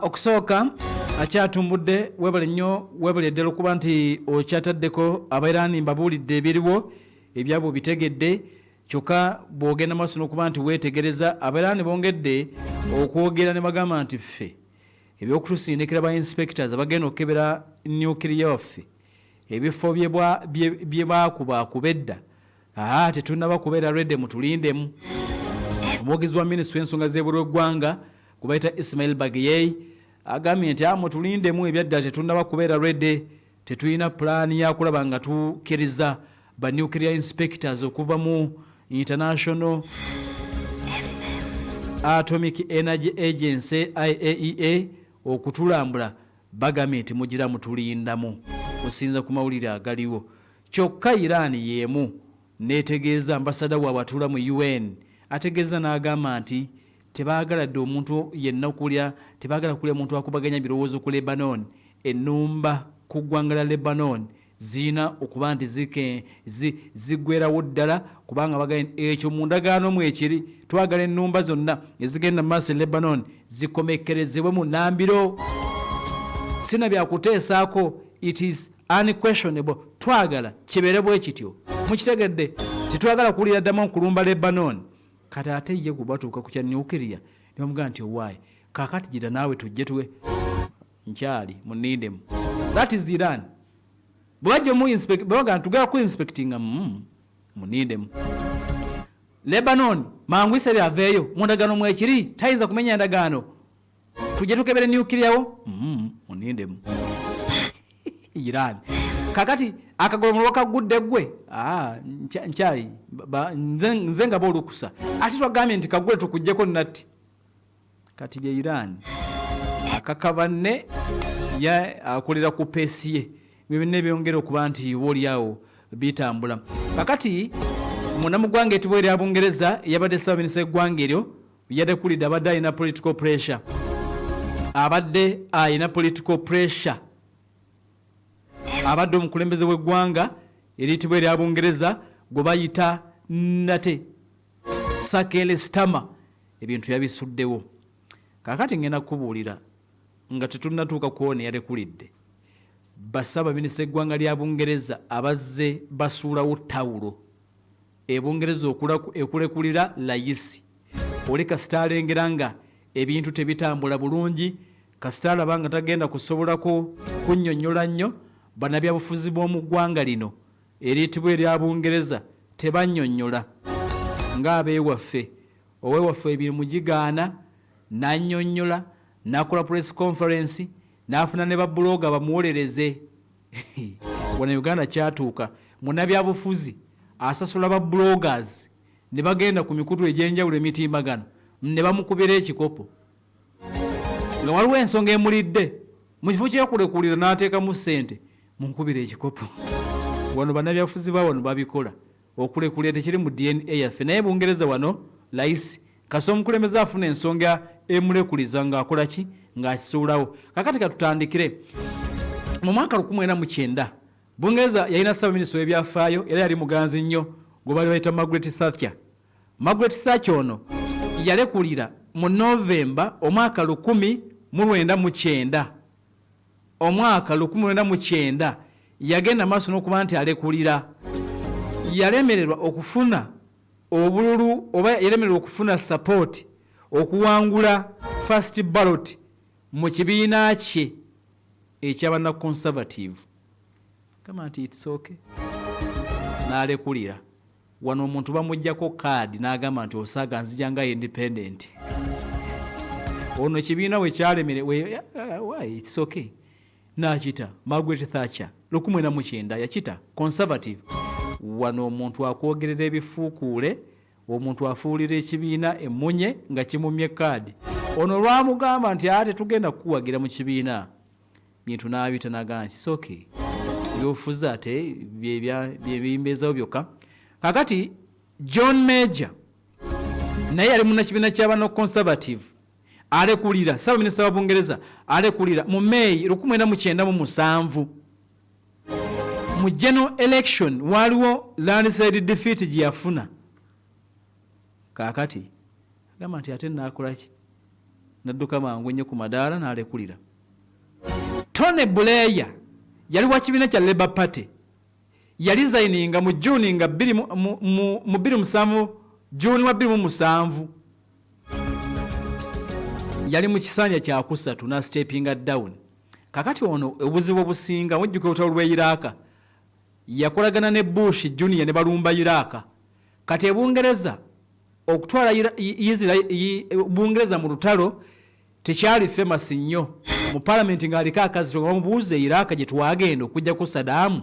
Okusooka akyatumbudde, webale nnyo, webale ddala okuba nti okyataddeko. Abairani mbabuulidde ebiriwo, ebyabwe obitegedde. Kyokka bw'ogenda maaso n'okuba nti weetegereza, Abairani bongedde okwogera ne bagamba nti ffe ebyokutusindikira ba inspectors abagenda okukebera nuclear waffe, ebifo bye baakuba edda, aa tetunnaba kubeera ready, mutulindemu. Omwogezi wa minisitule y'ensonga z'ebweru w'eggwanga gwe bayita Ismail Bagiyei agambye nti mutulindemu, ebyaddala tetunnaba kubeera ready, tetulina pulaani yakulaba nga tukkiriza ba nuclear inspectors okuva mu International Atomic Energy Agency, IAEA, okutulambula. Bagambye nti mugira mutulindamu kusinza ku mawulire agaliwo. Kyokka Iran y'emu netegeeza ambasada waabwe atuula mu UN, ategeeza n'agamba nti tebaagala dde omuntu yenna kulya, tebaagala kulya muntu akubaganya birowoozo ku Lebanon. Ennumba ku ggwanga lya Lebanon zirina okuba nti ziggwerawo ddala, kubanga bagambye ekyo mu ndagaano mu ekiri, twagala ennumba zonna ezigenda mu maaso e Lebanon zikomekkerezebwe mu nnambiro, sina byakuteesaako, it is unquestionable, twagala kibeere bwe kityo. Mukitegedde? Tetwagala kuwulira ddamu okulumba Lebanon. Kati ate ye bwe batuuka ku kya nuclear ne bamugamba nti owaayi, kaakati gira naawe tujje tuwe nkyali munindemu. That is Iran. Bwe bajja omu inspect, bwe bagamba tugenda ku inspectinga, munindemu. Lebanon mangu Israel aveeyo mu ndagaano mwekiri, tayinza kumenya ndagaano, tujje tukebere nuclear wo, munindemu. Iran kakati akagolomolo wakagudde gwe. Ah, nkyali nze nga boolukusa, ate twagambye nti kagule tukuggyeko natti. Kati lye Iran akakabanne ya akolera ku pace ye, byonna ebyongera okuba nti oba oliawo bitambula. Kakati munda mu ggwanga etibwa erya Bungereza, eyabadde ssaabaminisita w'eggwanga eryo yadekulidde, abadde alina political pressure, abadde alina political pressure. Abadde omukulembeze w'eggwanga eriyitibwa erya Bungereza gwe bayita nate Sir Keir Starmer ebintu yabisuddewo. Kaakati ngenda kukubuulira nga tetunnatuuka kwona yalekulidde, bassaabaminisita eggwanga lya Bungereza abazze basuulawo tawulo e Bungereza ekulekulira layisi oli kasita alengera nga ebintu tebitambula bulungi, kasita alaba nga tagenda kusobolako kunnyonnyola nnyo. Bannabyabufuzi b'omu ggwanga lino eriyitibwa erya Bungereza tebannyonnyola ng'abeewaffe. Owewaffe emirimu gigaana n'annyonnyola, n'akola press conference, n'afuna ne babuloga bamuwolereze. Wano Uganda kyatuuka munnabyabufuzi asasula ba bloggers ne bagenda ku mikutu egy'enjawulo emitimbagano ne bamukubira ekikopo nga waliwo ensonga emulidde, mu kifo kyekulekulira n'ateekamu ssente munkubira ekikopo. Wano bannabyabufuzi ba wano babikola, okulekulira tekiri mu DNA yaffe. Naye Bungereza wano layisi kasi omukulembeze afuna ensonga emulekuliza ng'akola ki, ng'akisuulawo. Kakati katutandikire mu mwaka 1990. Bungereza yalina ssaabaminisita w'ebyafaayo era yali muganzi nnyo gwe baali bayita Margaret Thatcher. Margaret Thatcher ono yalekulira mu Novemba omwaka 1990. Omwaka 1990 yagenda maaso n'okuba nti alekulira. Yalemererwa okufuna obululu oba yalemererwa okufuna support okuwangula first ballot mu kibiina kye ekyabana Conservative. Gamba nti it's okay, n'alekulira. Wano omuntu bamuggyako kaadi n'agamba nti osaaga nzija nga independent. Ono ekibiina we kyalemere, why, it's okay, n'akita. Margaret Thatcher 1990 yakita Conservative. Wano omuntu akwogerera ebifuukuule, omuntu afuulira ekibiina emmunye nga kimumye kaadi. Ono olwamugamba nti ate tetugenda kukuwagira mu kibiina, bintu n'abita n'agamba nti it's okay, ebyobufuzi ate byebimbeezawo byokka. Kakati John Major naye yali munnakibiina ky'abano Conservative, alekulira ssaabaminisita wa Bungereza, alekulira mu May 1997 mu general election. Waliwo landslide defeat gye yafuna. Kaakati agamba nti ate naakolaki? Nadduka mangu ennyo ku madaala n'alekulira. Tony Blair yali wa kibiina kya Labour Party, yalizayininga mu Juni nga mu 27, Juni wa 27, yali mu kisanja kyakusatu na steppinga down. Kakati ono obuzibu obusinga mujjuka olutalo lw'e Iraq, yakolagana ne Bush Junior ne balumba Iraq. Kati ebungereza okutwala Bungereza mu lutalo tekyali famous nnyo mu palamenti, ng'aliko akazito nga bamubuuza, Iraq gye twagenda okuggyako Saddam,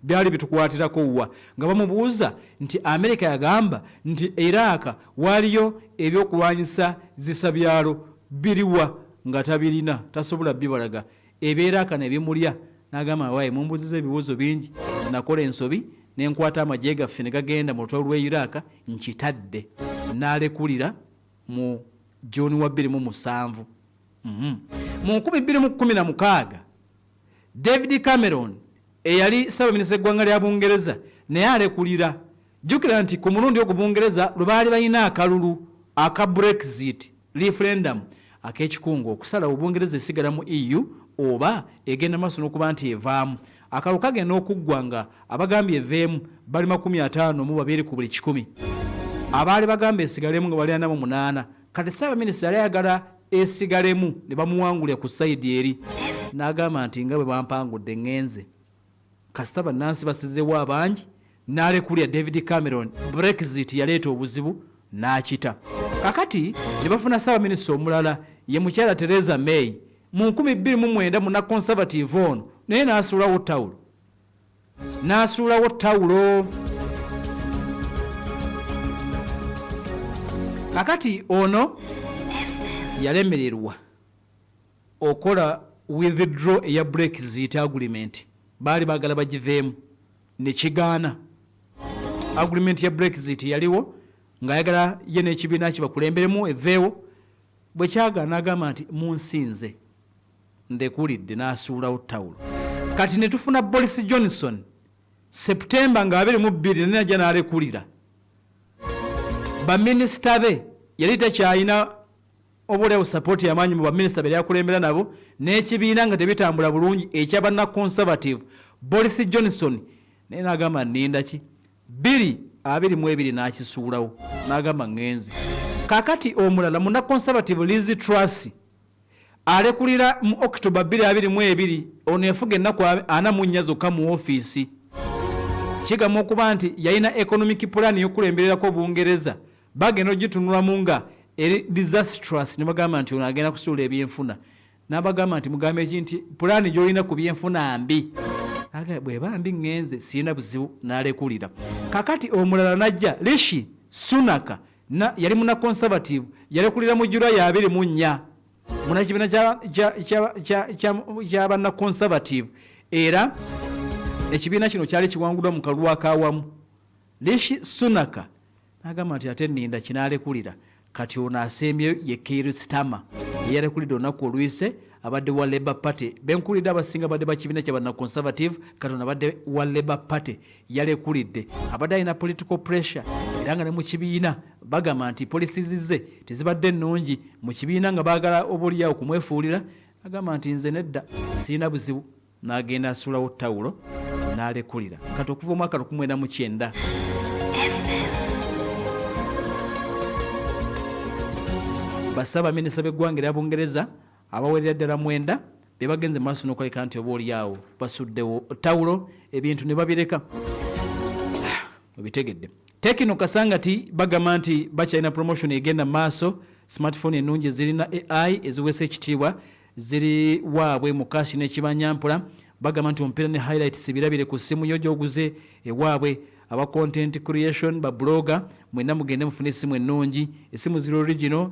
byali bitukwatirako wa? Nga bamubuuza nti Amerika yagamba nti Iraq waaliyo ebyokulwanyisa zisabyalo, biriwa? Nga tabirina, tasobola bibalaga. Eby'Iraq ne bimulya, n'agamba, "Waaye mumbuuziza ebibuuzo bingi, nakola ensobi nenkwata amagye gaffe ne gagenda mu lutalo lw'e Iraq, nkitadde." N'alekulira mu Juni wa 27. Mu 2016 David Cameron eyali ssaabaminisita eggwanga lya Bungereza naye alekulira. Jjukira nti ku mulundi ogwo Bungereza lwe baali balina akalulu aka Brexit referendum ak'ekikungu okusalawo Bungereza esigala mu EU oba egenda maaso n'okuba nti evaamu. Akalulu kagenda okuggwa nga abagambye eveemu bali 52 ku buli 100, abaali bagamba esigalemu nga bali 48. Kati ssaabaminisita yali ayagala esigalemu ne bamuwangulira ku side eri, n'agamba nti nga bwe bampangudde ŋŋenze, kasita bannansi basizewo abangi. N'alekulira David Cameron. Brexit yaleeta obuzibu n'akita. Kakati ne bafuna ssaabaminisita omulala, ye mukyala Theresa May, mu 2009, muna Conservative ono naye n'asuulawo tawulo, n'asuulawo tawulo. Kakati ono yalemererwa okola withdraw eya Brexit agreement. Baali baagala bagiveemu nekigaana. Agreement ya Brexit yaliwo ng'ayagala ye n'ekibiina kye bakulemberemu eveewo. Bwe kyagaana agamba nti munsinze, ndekulidde, n'asuulawo tawulo. Kati ne tufuna Boris Johnson Septemba nga 22, naye najja n'alekulira baminisita be. Yali takyalina obaoliawo support yamaanyi mu baminisita be yakulembera nabo n'ekibiina nga tebitambula bulungi ekyabanna Conservative. Boris Johnson naye n'agamba nninda ki, 2022 n'akisuulawo n'agamba ŋŋenze. Kakati omulala muna Conservative Liz Truss alekulira mu October 2022. Ono yafuga ennaku 44 zokka mu ofiisi. Kigamba okuba nti yalina economic plan y'okukulembererako Bungereza, bagenda ogitunulamu nga eri disastrous, ne bagamba nti ono agenda kusuula ebyenfuna. N'abagamba nti mugambe ki nti pulaani gy'olina ku byenfuna mbi? Bweba mbi ŋŋenze, sirina buzibu, n'alekulira. Kakati omulala najja Rishi Sunak, yali muna Conservative, yalekulira mu July 24, munakibiina kya Conservative, era ekibiina kino kyali kiwanguddwa mu kalulu akawamu. Rishi Sunak n'agamba nti ate nninda kinaalekulira. Kati ono asembyeyo ye Keir Starmer eyalekulidde olunaku oluyise, abadde wa Labour Party. Benkulidde abasinga badde bakibiina kya banna Conservative, kati ono abadde wa Labour Party, yalekulidde. Abadde alina political pressure, era nga ne mu kibiina bagamba nti policies ze tezibadde nnungi mu kibiina, nga baagala obaoliawo kumwefuulira. Agamba nti nze nedda, sirina buzibu, n'agenda asuulawo tawulo n'alekulira. Kati okuva omwaka 1990 bassaabaminisita b'eggwanga erya Bungereza abawerera ddala 9 be bagenze maaso n'okwoleka nti oba oliawo basuddewo tawulo, ebintu ne babireka. Obitegedde. Tecno Kasangati bagamba nti bakyalina promotion egenda maaso. Smartphone ennungi ezirina AI eziweesa ekitiibwa ziri waabwe mu cash n'ekibanyampola. Bagamba nti omupiira ne highlights birabire ku ssimu yo gy'oguze ewaabwe. Aba content creation, ba blogger, mwenna mugende mufune essimu ennungi, essimu ziri original.